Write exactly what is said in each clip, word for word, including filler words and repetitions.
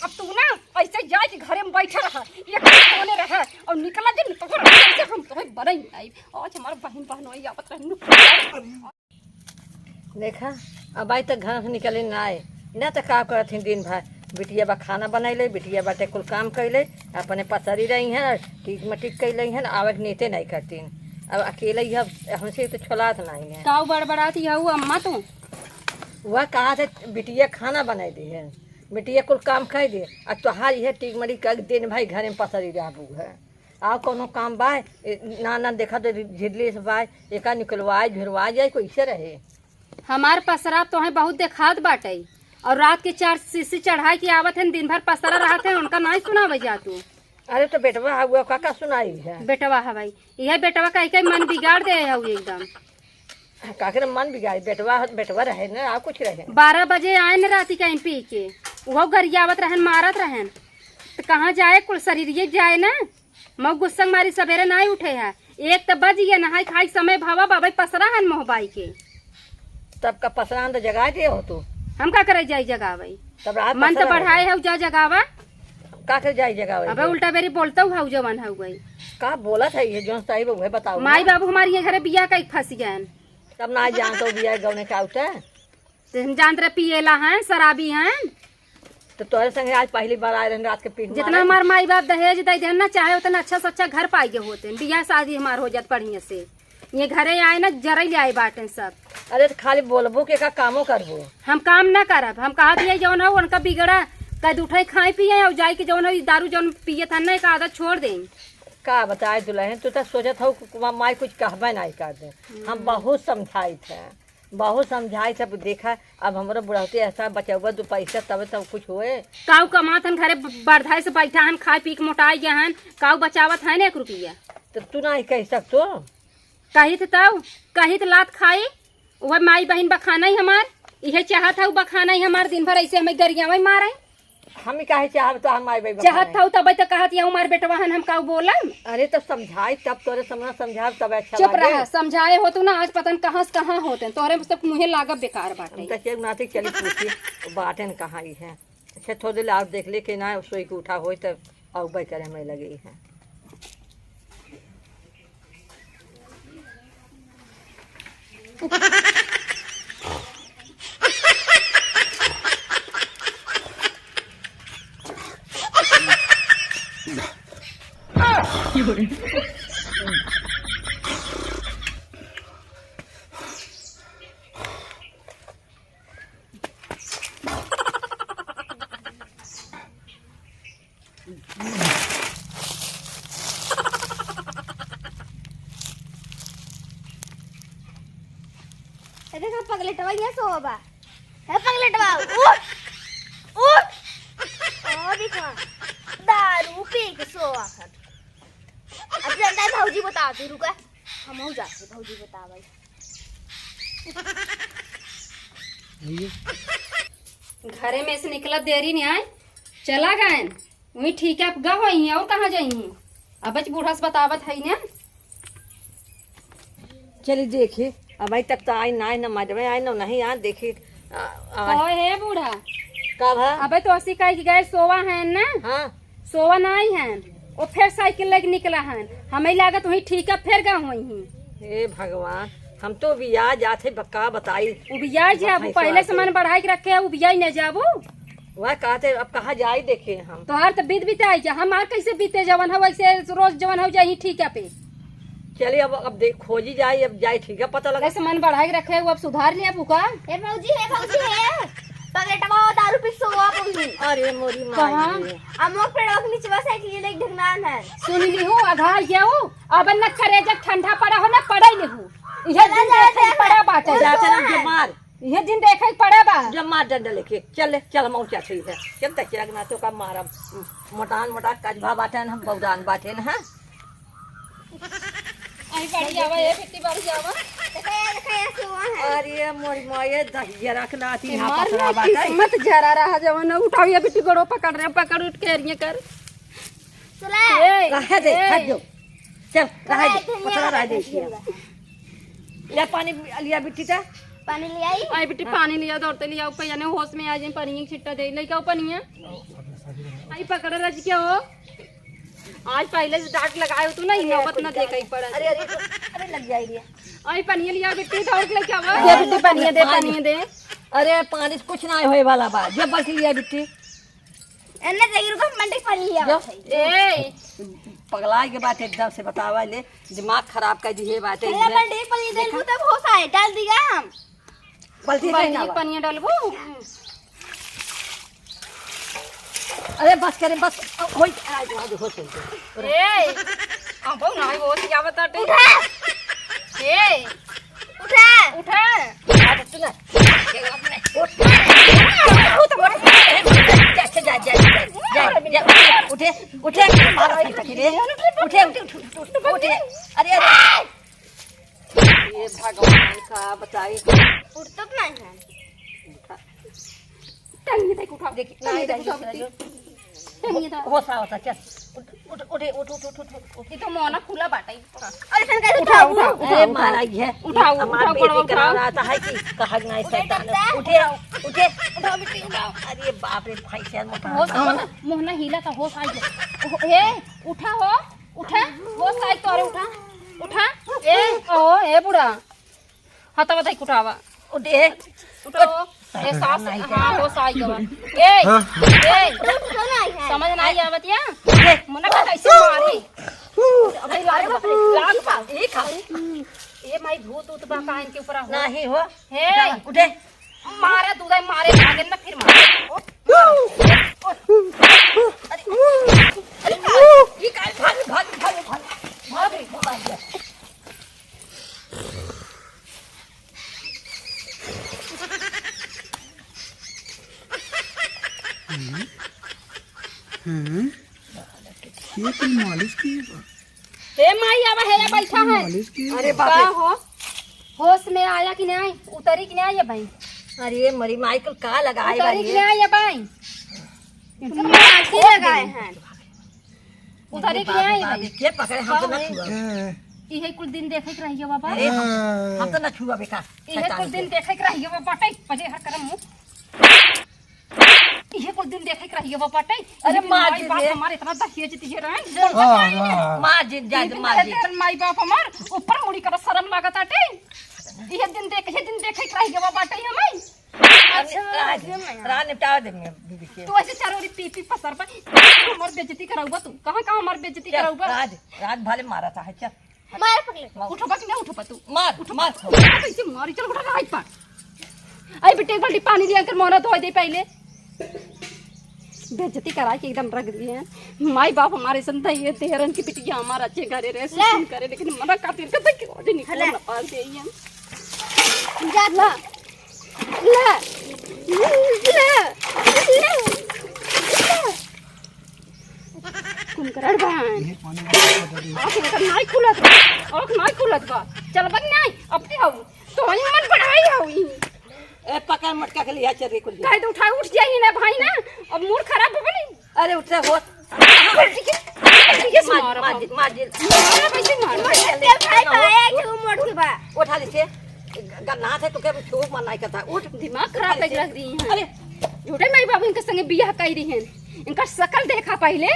अब तू ना ऐसे जाए कि घरे में बैठा रहा, ये कोने रहा और निकला जे न तो ऐसे हम तोहे बरई आई। आज हमार बहिन बहनोई आवत रहनु। देखा, अब आई तक घर से निकले ना आए, ना तो का करत ही दिन भर। बिटिया बा खाना बनैले, बिटिया बाटे कुल काम कैले, अपने पसरी रही हैं, टीक मटिक कैले हैं, आवे के नीते नहीं करतीन। अब अकेले ही अब हमसे तो छोलात नहीं है। काऊ बड़बड़ाती हऊ अम्मा तू? वह कहा थे बिटिया खाना बनाई दी है, बिटिया कुल काम कर दे, आ तोहार यह टीक मटिक कर दिन भाई घरे में पसरी रहबू है। आउ कौनो काम बा? ए, ना, ना, देखा तो झिरली से बा, एका निकलवाए, झुरवा जाए, कैसे रहे? हमार पसरा तोहे बहुत देखात बाटे, और रात के चार सीसी चढ़ाई के आवत हैं, दिन भर पसरा रहत हैं, उनका नाहीं सुनावे जा तू। अरे तो बेटवा हुआ का, का सुनाई है? बेटवा है भाई, यह बेटवा कहीं कहीं मन बिगाड़ दे हऊ एकदम। का करे मन बिगाड़ी? बेटवा, बेटवा रहे ना, और कुछ रहे? बारह बजे आए न राती कहीं पी के, वो गरियावत रहन, मारत रहन, तो कहाँ जाए? कुल शरीरिये जाए ना। मऊ गुस्सा मारी सबेरे नाहीं उठे है, एक तो बज गया, नहाई खाई समय भावा बाबा पसरा हन मोहबाई के। तब का पसरा तो जगा दे हो तू? हम का करे जाई जगावे? तब रात मन तो पसरा बढ़ाए हो। हऊ जा जगावा। का करे जाई जगावे अबे के? उल्टा बेरी बोलता हऊ जवन हऊ गई। का बोलत है ये जौन सही बा उहे बताओ माई ना। बाबू हमारी ये घरे बिया का फंस गए। तब ना जानतो बिया गौने का उठे। तो हम जानत रहे पिएला हैं, शराबी हैं। तो तोहरे संगे आज पहली बार आए रहन रात के पीट जितना मारे। हमार माई बाप दहेज दे देन ना, चाहे उतना अच्छा से अच्छा घर पाई गए होते, बियाह शादी हमार हो जात बढ़िया से। ये घरे आए ना, जरई ले आए बाटेन सब। अरे तो खाली बोलबो के का कामो करबो? हम काम ना करब, हम कहा दिए जौन हो उनका बिगड़ा, कद उठाई खाए पिए और जाए के जौन हो ई दारू जौन पिए था ना, एक आदत छोड़ दें। का बताए दुल्हन, तू तो सोचत हो कि माई कुछ कहबे नहीं कर दे। हम हम्म। बहुत समझाई थे। बहुत समझाई सब देखा, अब हमरो बुढ़ौती ऐसा बचौबा दो पैसा तब तब कुछ होए। काऊ कमात हन घरे ब-, बरधाई से बैठा हन, खाए पी के मोटाई गया हन, काऊ बचावत है ना एक रुपया। तो तू ना कह सकतो? कहित तऊ, कहित लात खाई, वह माई बहिन बखाना ही हमार, इहे चाहत हऊ बखाना ही हमार, दिन भर ऐसे हमें गरियावे मारे। हम ही काहे चाहब तो हम माई बाप चाहत बखाना ही। हऊ तब तो कहत या हमार बेटवा हन, हम काऊ बोलम? अरे तो समझाई तब तोरे समझ समझाब तब अच्छा चुप लागे। रहा, समझाए हो तू ना, आज पता न कहाँ से कहाँ होते हैं, तोरे सब मुँहे लागब बेकार बाटे। हम तो चेक नाते चली पूछी, बाटे न कहाँ ही है। अच्छा थोड़े देर और देख ले के ना सोई के उठा होई तब आउ बाई करे हमें लगे ही है। ए देखा, पगलेटवा यहाँ सोवा बा। हे पगलेटवा, उठ, उठ। ओ देखा, दारू पी के सोवा खत। अब जनता भौजी बताती, रुका, हम हो जाते भौजी बतावे। घरे में से निकलत देरी नहीं आए, चला गए। वही ठीक है, अब गा होई हैं, और कहाँ जाई हैं? अब बूढ़ा से बतावत है ना। चली देखी, अब अभी तक तो आई ना, ना मजबे आई, ना नहीं आ, देखी, आ, आ। कहो हे बूढ़ा। का भा? अबे तो असी कह के गए, सोवा है ना? हाँ। सोवा ना आई है, वो फिर साइकिल लेके निकला है। हमें लागत वही ठीक है, फिर गा होई हैं। हे भगवान, हम तो उबिया जात है, ब-, का बताई? उबिया जाबू, पहले से मन बढ़ाई के रखे है, उबिया ही न जाबू। वह कहते, अब कहाँ जाई देखे हम? तोहार तो बीत बिताई जा, हमार कैसे बीते? जवन हो वैसे रोज जवन हो जाई ठीक है पे। चलिए अब, अब देख, खोजी जाई, अब जाई ठीक है, पता लगा। कैसे मन बढ़ाई के रखे है, वो अब सुधार लिया पुका। हे भौजी, हे भौजी, हे। पगलेटवा दारू पी के सोवा पड़ी। अरे मोरी माई कहाँ? रे। अमोक पेड़वा के नीचवा साइकिल लेके ढकनान है। सुन ली हूँ, अघा गया हूँ। अब न करेजा ठंडा पड़ा हो, न पड़े ले हूँ। इहे चला दिन जा, देखे जा, पड़ा बाटे। जा, चल, हम जो मार। इहे दिन देखे पड़ा बा। जो मार डंडा लेके। चल ले, चल, हम और क्या चाहिए है? चल, तक चिराग ना तो का मारम। मोटान, मोटा कजभा बाटे न, हम बौदान बाटे न, हाँ? आई बढ़िया बा, ए बेटी बढ़िया बा। देखा, ये देखा, ये सोवा है। अरे मोरी माँ, ये दहिया रख लाती ए, यहाँ मार पसरा ना, बाटे। किस्मत जरा रहा जवन, उठाओ ये बेटी गोड़ो पकड़ रहे, पकड़ उठ के एरिये कर। सुला। ए, रहे दे, ए। हट जो। चल, सुला, रहे दे, इधर पतला नहीं रहे दे आवे, इसलिए। ले पानी लिया बिट्टी ता। पानी ले आई? आई बिट्टी हाँ। पानी लिया, दौड़ते लिया, ऊपर यानी होश में आ जाए, पानी एक छिट्टा दे, लेके आओ पानी है। आई पकड़ रज के हो। आज पहिले से डांट लगाए हो तो ना, ई नौबत ना देखई पड़े। अरे, अरे, अरे, लग जाई रे। आई पनिया लिया बिट्टी, दौड़ के लेके आवा। दे बिट्टी, पनिया दे, पनिया दे। अरे, पानी से कुछ ना होए वाला बा। जो बस लिया बिट्टी। एन्ने जाइए, रुको, मंडी पानी लिया। जो। ए। पगला के बात एकदम से बतावा ले, दिमाग खराब कर दिए बाटे चला, ये। मंडी पानी दे देखा? लू, तब होश आए, डाल दिया हम। बाल्टी बाल्टी में ना बा। पनिया डालबू? अरे बस करे, बस। अब होई, आज, आज हो चल। ए, अब ना हो, क्या बताते? उठा। ए, उठा। उठा। आज तू ना। उठ। उठ, उठ। जा, जा, जा, जा, जा, उठे, उठे, मारो नहीं सकी रे। उठे, उठे, उठे, उठे, उठे। अरे, अरे। ये भगवान का बताई। उठत नहीं है। टंगी तक उठाओ। देखी, टंगी तक उठाओ, टंगी तक। होश आवता, चल। उठ, उठ, उठे, उठ, उठ। ये तो मोना खुला बाटा ही। अरे, तन कैसे उठाओ, उठाओ? उठाओ, अरे, उठाओ। मारा ये। उठाओ, हमार उठाओ, बेटी उठाओ, करा उठाओ। रहा था, है कि कहा नहीं उठे, शैतान। उठे। उठे, उठे। उठाओ, बेटी, उठाओ। अरे, बाप रे, भाई, शर्म उठा। होश आवता, मोहना हिला था, होश आ गया। ए, उठा हो। उठा, होश आई तोरे, उठा, उठा। ए, ओ, ए बूढ़ा, हथवा तई उठावा। उठ, ए। उठो। ए, सास, नहीं, हाँ, होश आई गवा। ए, हाँ। ए, समझ ना आई आवत या? ए। मना का कैसे मारी? अबे लाग बा, लाग बा। ए, खा। ए माई, भूत उत बा का इनके ऊपर हो? नहीं हो। हे। उठे। मारे तू दाई, मारे भागे ना, फिर मारे। अरे, अरे, ये काय? भाग, भाग, भाग, भाग। भाग रे, भाग। हम्म। हम्म। ये कोई मालिश की है? हे माई, आवा, हे बैठा है। मालिश की अरे का बाप रे। हो? होश में आया कि नहीं? उतरी कि नहीं ये भाई? अरे मरी माई, कुल का लगाए उतरी बारी कि है? नहीं ये भाई? इनसे मार के लगाए हैं। उतरी कि बाप रे, नहीं ये बाप रे, भाई? के पकड़े? हम तो ना का हुई? छुआ। हैं। इहे कुल दिन देखे के रहिए बाबा। अरे हम, हैं। हम तो ना छुआ बेटा। इहे शैतान कुल के। दिन देखे के रहिए बाबा, टाइट पजे हर करम मुंह। इहे कुल दिन देखे के रहिए बाटे। अरे इहे दिन मार माई बाप रे। हमार इतना दहेज दिए रहे। हाँ, हाँ। मार जिन, जा, इहे दिन मार दहेज जिन। देहन माई बाप हमार ऊपर मुड़ी कर शर्म लागत आटे। इहे दिन देख, इहे दिन देखे के रहिए बाटे हमें। अच्छा, राज, ये मैं। राज निपटावे दे मैं बीबी के। तू ऐसे चारों ओरी पी पी पसर पर हमार बेइज्जती कराउबा तू। कहाँ, कहाँ हमार बेइज्जती चल, कराउबा? राज, राज भले मारा चाहे, चल। मार पकड़े। उठबा कि ना उठबा तू? मार, उठबा। मार। कैसे मारी? चल उठा, हाथ पर। आई बेटे, एक बाल्टी पानी लिया कर मोहरा धोए दे पहले। बेइज्जती करा के एकदम रख दिए हैं। माई बाप हमारे संता ये तेहरन की पिटिया हमारा अच्छे घरे रहे, ले। सुन करे, लेकिन मना खातिर कतई के ओजे निकल ले। ना पास दे ही हम। जा ला। ले। ले। ले। कुंभकरण बहन। ये पानी वाला पौधा भी आँख इनकर नाई खुलत बा, आँख नाई खुलत बा। चलबा कि नाई? अपने हऊ। तो ही मन बढ़ाई हऊ ई। ए, पकड़ मटका के लिया चल रे कुल। काहे तो उठा उठ जाई ना भाई ना। अब मूड खराब हो गई। अरे उठ रे हो। ये मार, मार, मार, मार। मार, कैसे मार? मार, चल, चल, भाई, चल, भाई, उठ। तू मोड़ के बा। उठा ले से। ग-, गन्ना थे तो के छू मन नहीं करता। उठ। दिमाग खराब उठा ले करके से। रख दी हैं। अरे। झूठे माई बाबू इनके संगे बियाह कई रही हैं। इनका शकल देखा पहले।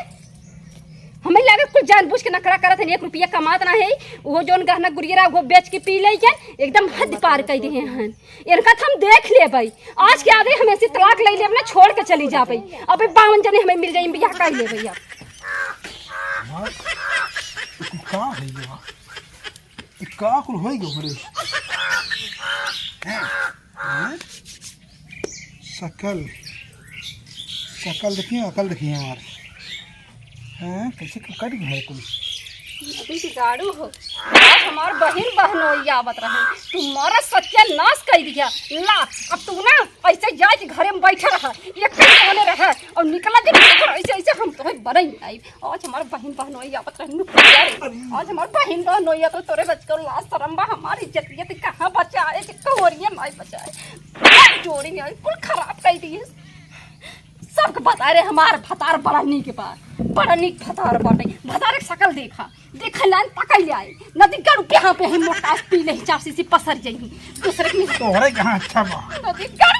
हमें लगे कुछ जानबूझ के नखरा करत है, एक रुपया कमात ना है, वो जोन गहना गुरिया रहा, वो बेच के पी ले के एकदम हद पार कर दिए हैं। इनका तो हम देख लेबै, आज के आगे हम ऐसे तलाक ले ले, अपने छोड़ के चली जाबै। अबे बावन जने हमें मिल जाए, बियाह कर लेबै अब। हाँ? ई का है ये? ई का कुल होई गयो रे? हैं? हैं? शकल, शकल देखिए, अकल देखिए हमार। हैं? कैसे कुल कट गया है कुल? अभी के गाड़ू हो। आज हमार बहिन बहनोई आवत रहे। तू मारा सत्यानाश कर दिया। ला, अब तू ना ऐसे जाए के घरे में बैठे रहा। ये कहीं कोने रहा और निकला दिन निकल ऐसे, ऐसे हम तोहे बरई आई। आज हमार बहिन बहनोई आवत रहे। नुक जा रे। अरे। आज हमार बहिन बहनोई आवत तोरे बच के लाज शरम बा। हमार इज्जत, इज्जत कहाँ बचाए? कि कवरिया नहीं बचाए। जोड़ी नहीं आई, कुल खराब कर दिए। सबके बता रहे हमार भतार बड़ा नीक बा, बड़ा नीक भतार बाटे। भतार के शकल देखा, देखा लान पकड़ ले आई। नदी का रुपया पे ही मोटा पी ले चार सी पसर जाई। दूसरे की तोहरे कहाँ अच्छा बा? नदी का